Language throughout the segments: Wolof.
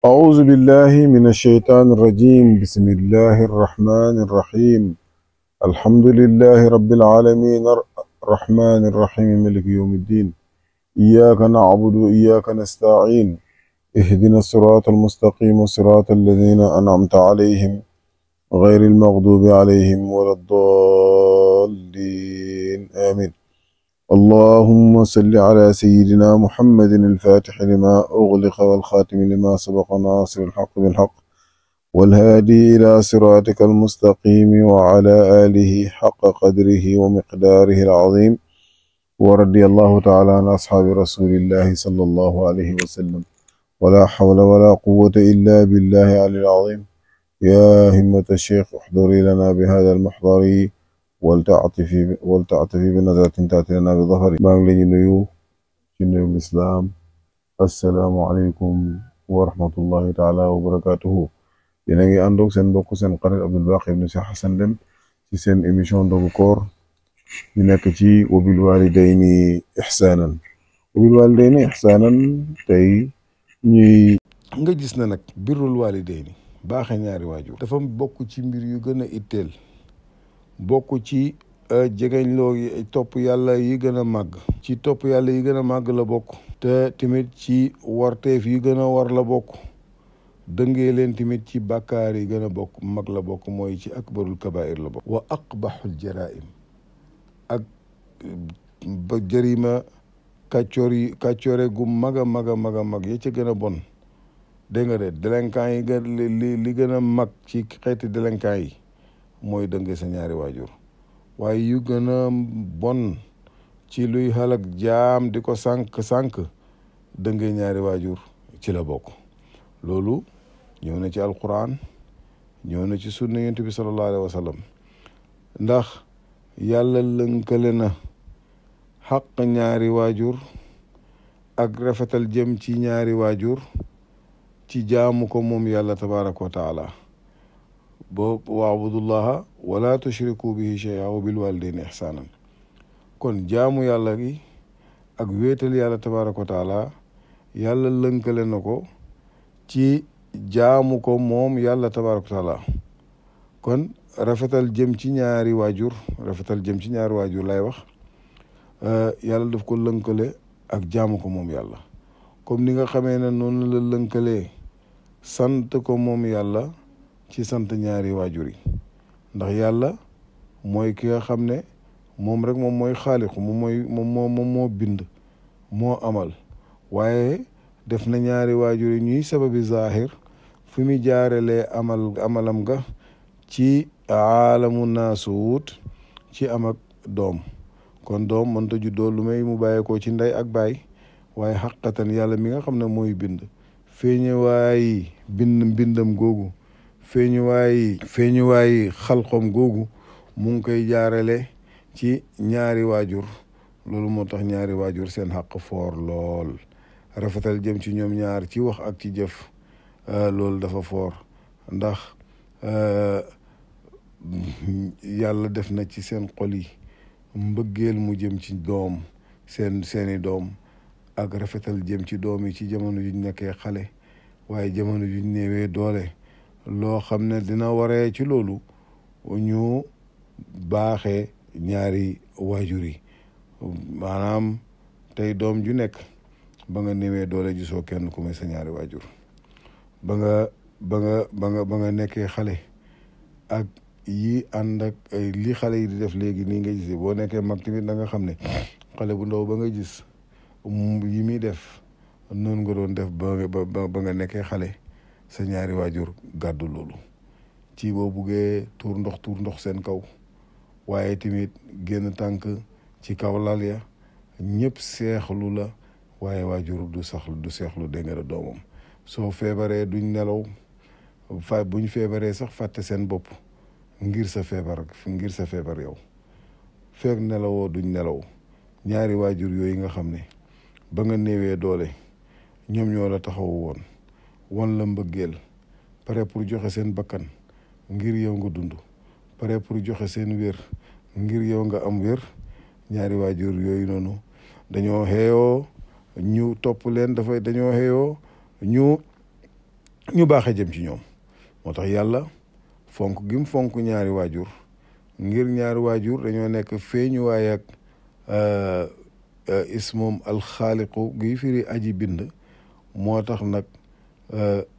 أعوذ بالله من الشيطان الرجيم. بسم الله الرحمن الرحيم. الحمد لله رب العالمين الرحمن الرحيم ملك يوم الدين. إياك نعبد وإياك نستعين. اهدنا الصراط المستقيم صراط الذين أنعمت عليهم غير المغضوب عليهم ولا الضالين آمين. اللهم صل على سيدنا محمد الفاتح لما أغلق والخاتم لما سبق ناصر الحق بالحق والهادي إلى صراطك المستقيم وعلى آله حق قدره ومقداره العظيم. ورضي الله تعالى عن أصحاب رسول الله صلى الله عليه وسلم. ولا حول ولا قوة إلا بالله العلي العظيم. يا همة الشيخ احضري لنا بهذا المحضر ولتعطفي بنظرة تأتي لنا بظهر. maa ngi leen di nuyu ci nuyu lislaam. assalaamu aleykum wa rahmatullahi taala wa barakatuhu. yéen a ngi àndoog seen mbokk seen xarit Abdul Baqi ibn Cheikh Hassan Deme ci seen émission ndogu koor ñu nekk ci wabil walidayni ihsaanan. wabil walidayni ihsaanan tey ñuy nga gis na nag birrul walidayni baaxe ñaari waajur dafa bokk ci mbir yu gën a itteel, bokk ci jegeñ loo topp yàlla yi gën a màgg, ci topp yàlla yi gën a màgg la bokk, te tamit ci warteef yi gën a war la bokk, dëngee leen tamit ci bàkkaar yi gën a bokk mag la bokk, mooy ci akbarul kabair la bokk. wa aqbaxul jaraim, ak ba jërima kàccoore gu mag a mag a mag a mag ya ca gën a bon. dégg nga de délinquant yi li gën a mag ci xeeti délinquant yi mooy dënge sa ñaari waajur. waaye yu gën a bon ci luy xalak jaam di ko sànk dënge ñaari waajur ci la bokk. loolu ñëw na ci alquran, ñëw na ci sunna yonent bi sallallahu alayhi wa sallam, ndax yàlla lënkale na xaq ñaari waajur ak rafetal jëm ci ñaari waajur ci jaamu ko moom yàlla tabaraka wa taala. waabudullaha wala tushriku bihi shay'an wa bil walidayni ihsanan. kon jaamu yàlla gi ak wéetal yàlla tabaraka wa taala yàlla lënkale na ko ci jaamu ko moom yàlla tabaraka wa taala. kon rafetal jëm ci ñaari waajur lay wax, yàlla daf ko lënkale ak jaamu ko moom yàlla, comme ni nga xamee ne noonu la lënkalee sant ko moom yàlla ci sant ñaari waajur yi. ndax yàlla mooy ki nga xam ne moom rek moom mooy xaaliqu, moom moo bind, moo amal, waaye def na ñaari waajur yi ñuy sababi zahir fi mu jaarelee amalam ga ci aalamu naasuut ci am ak doom. kon doom mënta juddoo lu may mu bàyyeekoo ci ndey ak baay, waaye xaqatan yàlla mi nga xam ne mooy bind feeñuwaayi mbindam googu, feeñuwaayi xalxom googu mu ngi koy jaarale ci ñaari waajur. loolu moo tax ñaari waajur seen xaq foor lool. rafetal jëm ci ñoom ñaar ci wax ak ci jëf, loolu dafa foor, ndax yàlla def na ci seen xol yi mbëggeel mu jëm ci doom, seeni doom, ak rafetal jëm ci doom yi ci jamono yuñ nekkee xale, waaye jamono yuñ néewee doole. loo xam ne dina waree ci loolu ñu baaxee ñaari waajur yi. maanaam tey doom ju nekk ba nga néewee doole gisoo kenn ku may sa ñaari waajur. ba nga nekkee xale ak yi ànd ak li xale yi di def léegi nii nga gisee, boo nekkee mag tamit da nga xam ne xale bu ndaw ba nga gis yi muy def noonu nga doon def ba nga nekkee xale. sa ñaari waajur gàddu loolu ci boo buggee tuur ndox seen kaw, waaye tamit génn tànk ci kaw lal ya, ñëpp seexlu la, waaye waajur du seexlu dégg nga doomam. soo feebaree duñ nelaw, buñ feebaree sax fàtte seen bopp ngir sa feebar yow. fekk nelawoo duñ nelaw. ñaari waajur yooyu nga xam ne ba nga néewee doole ñoom ñoo la taxawu woon, wan la mbëggeel, pare pour joxe seen bakkan ngir yow nga dund, pare pour joxe seen wér ngir yow nga am wér. ñaari waajur yooyu noonu dañoo xeeyoo ñu topp leen, dañoo xeeyoo ñu ñu baaxee jëm ci ñoom. moo tax yàlla fonk gim fonk ñaari waajur ngir ñaari waajur dañoo nekk feeñuwaay ak ismoom alxaaliqu gi firi aji bind. moo tax nag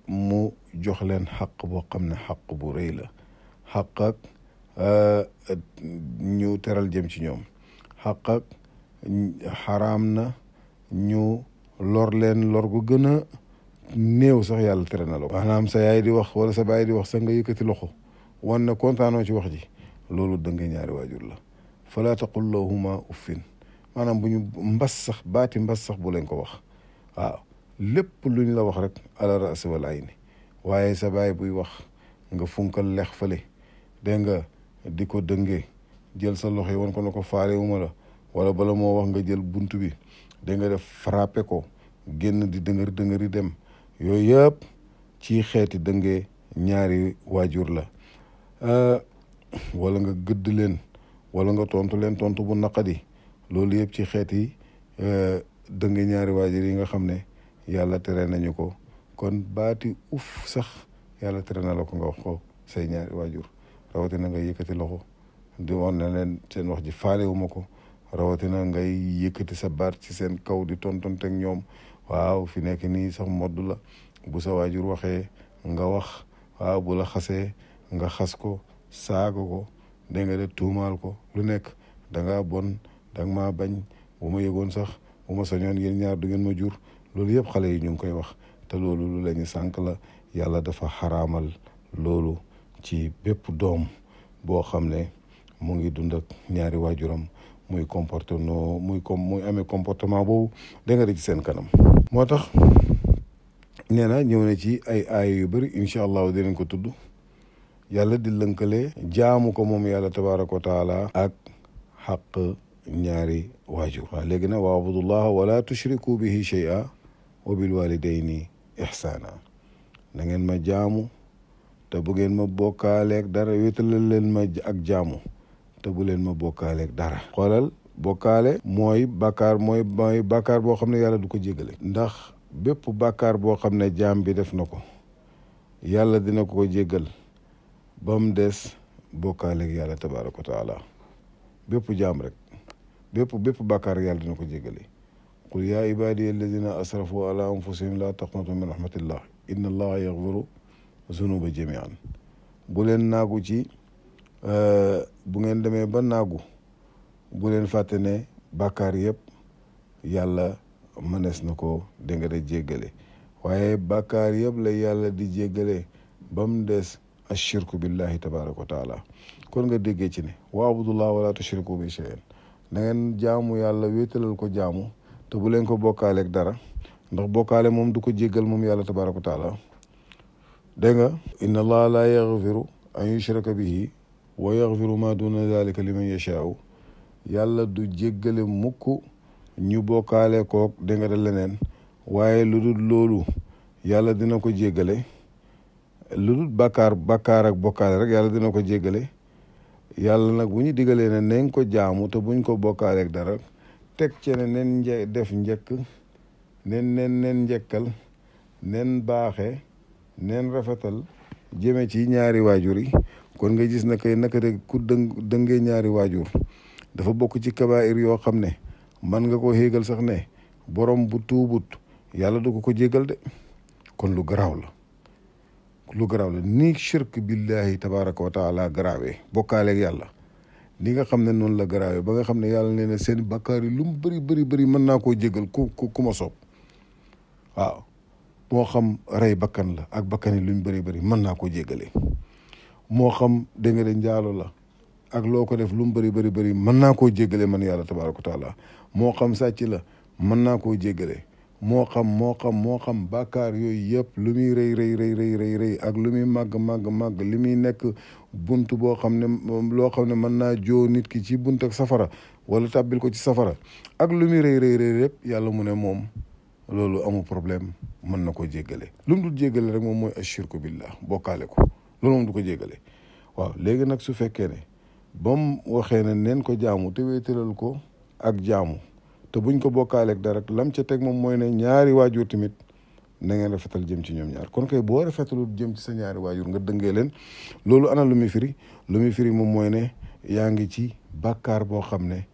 mu jox leen xaq boo xam ne xaq bu rëy la. xaq ak ñu teral jëm ci ñoom. xaq ak xaraam na ñu lor leen lor gu gën a néew sax yàlla tere na la ko. maanaam sa yaay di wax wala sa baay di wax sax nga yëkkati loxo wan ne kontaanoo ci wax ji loolu dënga ñaari waajur la. falaa taqul lahuma uffin maanaam bu ñu mbas sax baati mbas sax bu leen ko wax. waaw lépp luñ la wax rek ala raasi wal ayni. waaye sa baay buy wax nga funkal lex fële dégg nga di ko dëngee jël sa loxo yi wan ko ne ko faale wu ma la wala bala moo wax nga jël bunt bi dégg nga def frappé ko génn di dëngëri dem yooyu yëpp ci xeeti dëngee ñaari waajur la. wala nga gëdd leen wala nga tontu leen tontu bu naqadi loolu yëpp ci xeeti dënge ñaari waajur yi nga xam ne yàlla tere nañu ko. kon baati uf sax yàlla tere na la ko nga wax ko say ñaari waajur rawatina nga yëkkati loxo di wan ne leen seen wax ji faalewu ma ko rawatina ngay yëkkati sa baat ci seen kaw di tontonte ak ñoom. waaw fi nekk nii sax modd la bu sa waajur waxee nga wax. waaw bu la xasee nga xas ko saaga ko dégg nga de tuumaal ko lu nekk dangaa bon danga maa bañ bu ma yëgoon sax bu ma sañoon yéen ñaar du ngeen ma jur loolu yëpp xale yi ñu ngi koy wax. te loolu lu la ñu sànq la yàlla dafa xaraamal loolu ci bépp doom boo xam ne mu ngi dund ak ñaari waajuram muy muy amee comportement boobu da nga di ci seen kanam. moo tax nee na ñëw na ci ay aaya yu bëri incha allahu dinañ ko tudd yàlla di lënkale jaamu ko moom yàlla tabaraka wa taala ak xaq ñaari waajur. waaw léegi nag wa abudullaha wala tushriku bihi shay'a wa bil walidayni ihsana na ngeen ma jaamu te bu ngeen ma bokkaaleeg dara wéetalal leen ma ak jaamu te bu leen ma bokkaaleeg dara. xoolal bokkaale mooy bàkkaar mooy bàkkaar boo xam ne yàlla du ko jégale. ndax bépp bàkkaar boo xam ne jaam bi def na ko yàlla dina ko jéggal ba mu des bokkaaleeg yàlla tabaraka wa taala. bépp jaam rek bépp bàkkaar yàlla dina ko jéggale. qul yaa ibaadiya alladina asrafu ala anfusihim laa taqnatu min rahmatillah inna allaha yaxfiru zunuba jamian. bu leen naagu ci bu ngeen demee ba naagu bu leen fàtte ne bàkkaar yëpp yàlla mënees na ko dégg nga de jéggale waaye bàkkaar yëpp la yàlla di jéggale ba mu des ashirku billahi tabaraka wa taala. kon nga déggee ci ne wa abudullah wala tushriku bi shay'an na ngeen jaamu yàlla wéetalal ko jaamu te bu leen ko bokkaaleeg dara ndax bokkaale moom du ko jéggal moom yàlla tabaraka wa taala. dégg nga inna allaha la yaxfiru an yushraka bihi wa yaxfiru ma duna dalika liman yashaau. yàlla du jéggale mukk ñu bokkaale kook dégg nga de leneen waaye lu dul loolu yàlla dina ko jéggale. lu dul bàkkaar ak bokkaale rek yàlla dina ko jéggale. yàlla nag bu ñu digalee ne nañ ko jaamu te buñ ko bokkaaleeg dara teg ci ne nen def njëkk nen njëkkal nen baaxe nen rafetal jëme ci ñaari waajur yi. kon nga gis na kay naka de ku dëngee ñaari waajur dafa bokk ci kabaa'ir yoo xam ne man nga ko xéegal sax ne borom bu tuubut yàlla du ko jéggal de. kon lu garaaw la ni shirk billahi tabaraka wa taala garaawee bokkaaleeg yàlla li nga xam ne noonu la garaawee ba nga xam ne yàlla nee na seen bakkaar yi lu mu bëri mën naa koo jéggal ku ma soob. waaw moo xam rey bakkan la ak bakkan yi luñ bëri mën naa koo jéggale. moo xam dégg nga de njaalo la ak loo ko def lu mu bëri mën naa koo jéggale man yàlla tabaraka wa taala. moo xam sàcc la mën naa koo jéggale. moo xam bàkkaar yooyu yëpp lu muy rëy ak lu muy màgg li muy nekk bunt boo xam ne loo xam ne mën naa joo nit ki ci bunt ak safara wala tàbbil ko ci safara ak lu muy rëy yëpp yàlla mu ne moom loolu amul problème mën na ko jéggale. lu mu dul jéggale rek moom mooy ashirku billah bokkaale ko loolu moom du ko jéggale. waaw léegi nag su fekkee ne ba mu waxee ne neen ko jaamu te wéetalal ko ak jaamu te buñ ko bokkaaleeg dara lam ca teg moom mooy ne ñaari waajur tamit na ngeen rafetal jëm ci ñoom ñaar kon kay boo rafetalul jëm ci sa ñaari waajur nga dëngee leen loolu ana lu muy firi moom mooy ne yaa ngi ci bàkkaar boo xam ne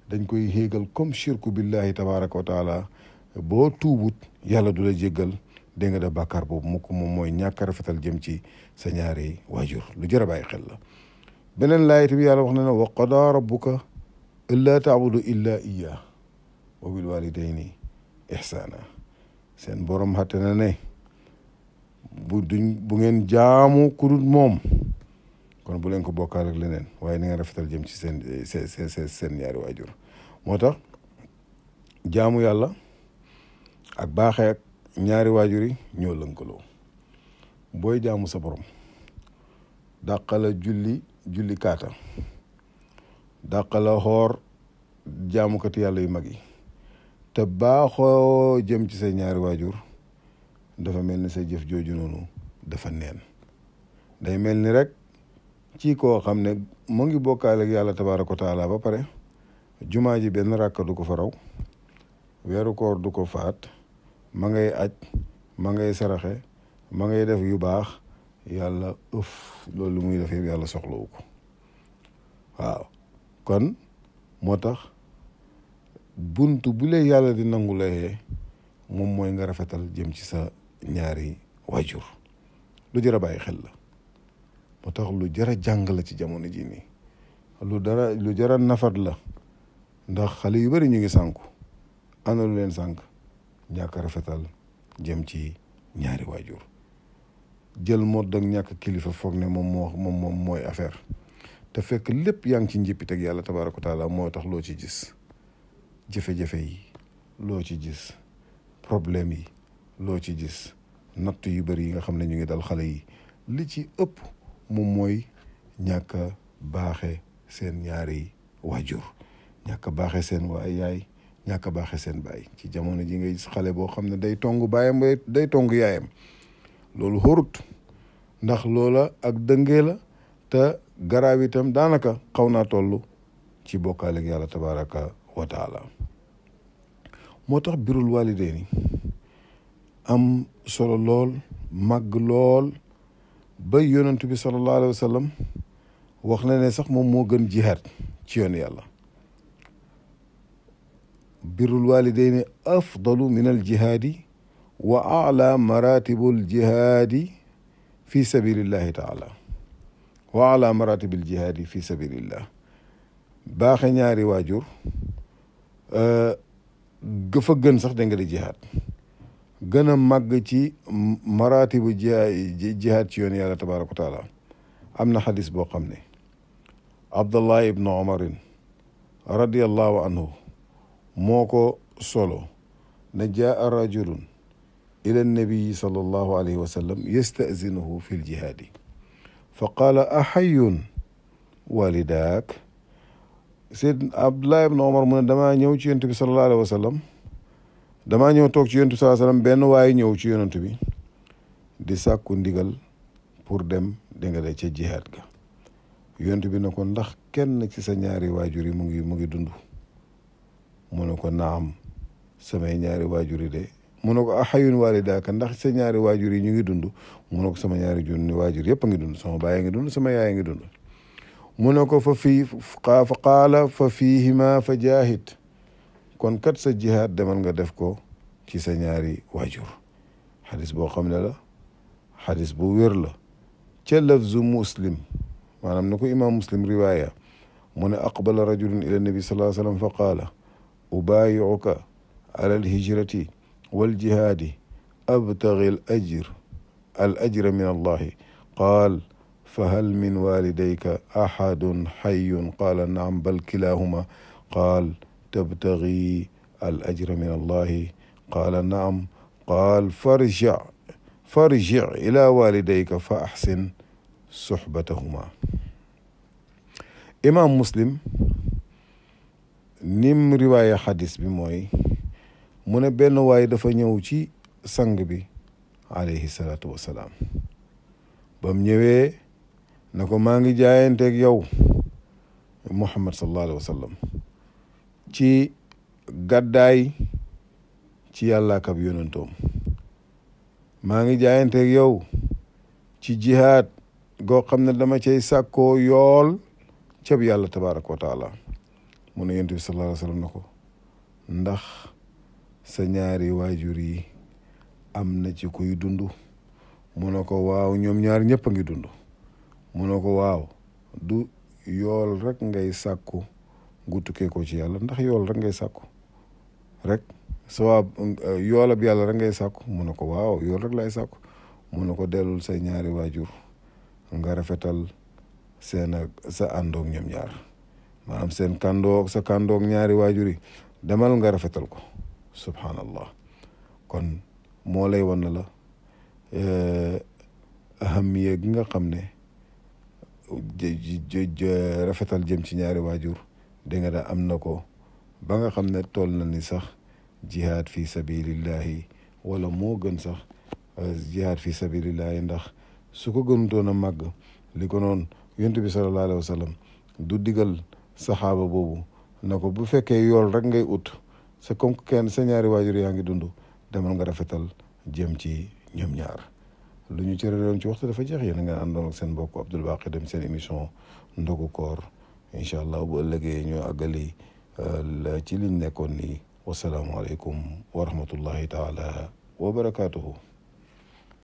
dañ koy xéegal comme shirku billahi tabaraka wa taala boo tuubut yàlla du la jéggal dégg nga da bàkkaar boobu mukk moom mooy ñàkk a rafetal jëm ci sa ñaari waajur lu jar a bàyyi xel la beneen laayit bi yàlla wax na ne wa qadaa rabbuka allaa taabudu illa iyyah wa bil walidayni ihsaana seen borom xatte na ne bu ngeen jaamu ku dul moom kon bu leen ko bokkaal ak leneen waaye ni nga rafetal jëm ci seen ñaari waajur moo tax jaamu yàlla ak baaxee ak ñaari waajur yi ñoo lënkaloo booy jaamu sa borom dàqala julli kaata dàqala xoor jaamukati yàlla yu mag yi te baaxoo jëm ci say ñaari waajur dafa mel ni sa jëf jooju noonu dafa neen day mel ni rek ci koo xam ne mu ngi bokkaale ak yàlla tabaaraka wa taala ba pare jumaa ji benn ràkka du ko fa raw weeru koor du ko faat ma ngay aj ma ngay saraxe ma ngay def yu baax yàlla loolu muy def yëpp yàlla soxlawu ko waaw kon moo tax buntu bu lee yàlla di nangu layee moom mooy nga rafetal jëm ci sa ñaari waajur lu jar a bàyyi xel la moo tax lu jar a jàng la ci jamono ji nii lu jar a nafat la ndax xale yu bari ñu ngi sànku ana lu leen sànk ñàkk a rafetal jëm ci ñaari waajur jël modd ak ñàkk kilifa foog ne moom mooy affaire te fekk lépp yaa ngi ci njëppit ak yàlla tabaaraka wa taala moo tax loo ci gis jafe-jafe yi loo ci gis problème yi loo ci gis natt yu bari yi nga xam ne ñu ngi dal xale yi li ci ëpp moom mooy ñàkk a baaxe seen ñaari waajur ñàkk a baaxe seen yaay ñàkk a baaxe seen baay ci jamono ji ngay gis xale boo xam ne day tong baayam day tong yaayam loolu xorut ndax loola ak dëngee la te garaaw itam daanaka xaw naa toll ci bokkaale ak yàlla tabaraka wa taala moo tax birul waalidayni am solo lool màgg lool ba yonent bi sallallahu alayhi wa sallam wax na ne sax moom moo gën jihaad ci yoon yàlla birul waalidayni afdalu min al jihaadi wa ala maratibul jihaadi fi sabilillahi taala wa ala maratibil jihaadi fi sabilillah baaxe ñaari waajur gëfa gën sax da nga di jihaad gën a màgg ci maratibu jihaad ci yoon yàlla tabaraka wa taala am na xadis boo xam ne abdallah ibnu omarin radiallahu anhu moo ko solo ne jaa rajulun ila annabiyi sallallahu alayhi wa sallam yastazinuhu fi ljihaadi fa qaala axayun walidaak seyd abdullah ibn omar mu ne damaa ñëw ci yonent bi sallallahu alayhi wa sallam damaa ñëw toog ci yonent bi sallallahu alayhi wa sallam benn waaye ñëw ci yonent bi di sàkku ndigal pour dem dégg nga ca jihaad ga yonent bi ne ko ndax kenn ci sa ñaari waajur yi mu ngi dund mu ne ko naam samay ñaari waajur yi de mu ne ko axayun waalidaaka ndax sa ñaari waajur yi ñu ngi dund mu ne ko sama ñaari waajur yëpp a ngi dund sama baay a ngi dund sama yaay a ngi dund mu ne ko fa qaala fa fiihima fa jaahid kon kat sa jihaad demal nga def ko ci sa ñaari waajur xadis boo xam ne la xadis bu wér la ca lafzu muslim maanaam na ko imaam muslim riwaaya mu ne aqbala rajulun ila nabi sallallahu alayhi wa sallam fa qaala ubaayi'uka ala alhijrati waljihaadi abtagi al ajra min allahi qaal fahal min walidayka ahadun hayyun qaala naam bal kilahuma qaal tabtagi al ajra min allahi qaala naam qaal farji ila walidayka fa ahsin suhbatahuma imam muslim nim riwaaya xadis bi mooy mu ne benn waay dafa ñëw ci sang bi alayhi salaatu wasalaam bam ñëwee na ko maa ngi jaayanteeg yow muhammad sallallahu alayhi wa sallam ci gàddaay ci yàlla ak ab yonentoom maa ngi jaayanteeg yow ci jihaad goo xam ne dama cay sàkkoo yool cab yàlla tabaraka wa taala mu ne yonent bi sallallahu alayhi wa sallam na ko ndax sa ñaari waajur yi am na ci kuy dund mu ne ko waaw ñoom ñaar ñëpp a ngi dund mu ne ko waaw du yool rek ngay sàkku gu tukkee ko ci yàlla ndax yool rek ngay sàkku rek sawaab yoolab yàlla rek ngay sàkku mu ne ko waaw yool rek lay sàkku mu ne ko dellul say ñaari waajur nga rafetal sa àndoog ñoom ñaar maanaam sa kàndoog ñaari waajur yi demal nga rafetal ko subhanallah kon moo lay wan la ahamiya gi nga xam ne rafetal jëm ci ñaari waajur da nga daa am na ko ba nga xam ne toll na ni sax jihaad fi sabilillahi wala moo gën sax jihaad fi sabilillahi ndax su ko gënutoon a màgg li ko noonu yonent bi sallallahu alayhi wa sallam du digal saxaaba boobu na ko bu fekkee yool rek ngay ut sa comme kenn sa ñaari waajur yaa ngi dund demal nga rafetal jëm ci ñoom ñaar lu ñu cëraloon ci waxtu dafa jeex yéen a nga àndoon ak seen mbokk Abdoul Baqi Dem seen émission ndogu koor incha allah bu ëllëgee ñoo àggali ci liñ nekkoon nii wasalaamualeykum wa rahmatullahi taala wa barakaatuhu